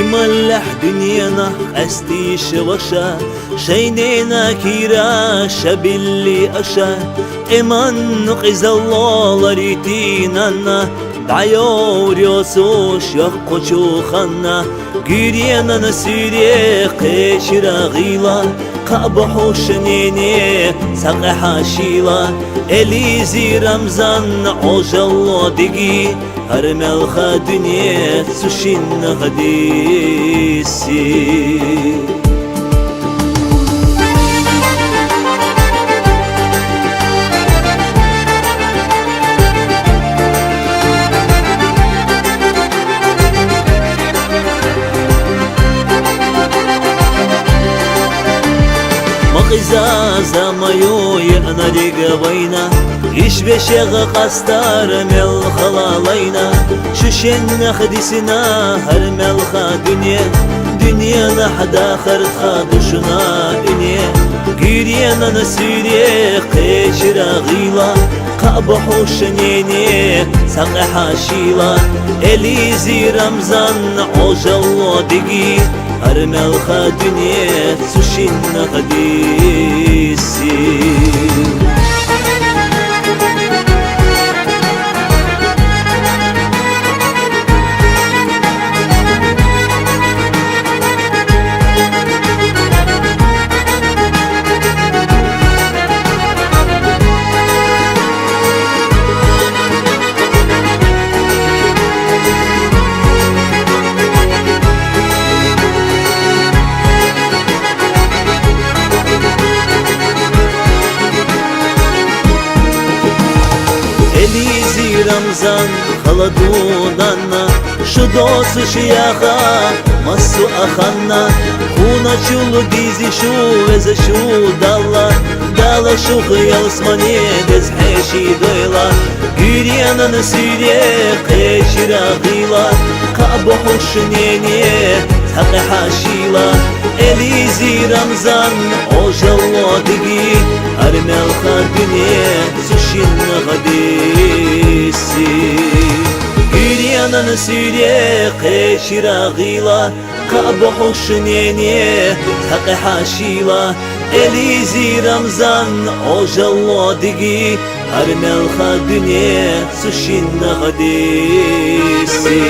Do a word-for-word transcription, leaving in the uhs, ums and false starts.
Ималлахь дуьненахь къаьстийша ваша, шайнена кийра шабилли аша, эман къизаллоларитинанна, дӀайовр йоцуш йоккхачу ханна, гуьренан суьре кхечира гӀийла, кхаъ бохьуш нене цхьа къехьа шийла, Элизи Рамзан Ӏожалло диги, гьар мелха дуьне цу шиннах дисси. Ма къиза замаю еънариг вайна, иш вешегӀа къастар мелхала лайна, шу шиннах дисина гьар мелха дуьне, дуьненахь дахар тха душна ине. Гуьренан суьре кхечира гӀийла, кхаъ бохьуш нене цхьа къехьа шийла, Элизи Рамзан Ӏожалло диги, гьар мелха дуьне цу шиннах дисси. Элизи Рамзан, хала дунанна, шу доцуш яха массу а ханна, хьуначул дизи шу веза шу Далла, Дала шух ялсмани деза хьеши дойла. Гуьренан суьре кхечира гӀийла, кхаъ бохьуш нене цхьа къехьа шийла, Элизи Рамзан Ӏожалло диги, гьар мелха дуьне цу шиннах дисси. Гуьренан суьре кхечира гӀийла, кхаъ бохьуш нене цхьа къехьа шийла, Элизи Рамзан Ӏожалло диги, гьар мелха дуьне цу шиннах дисси.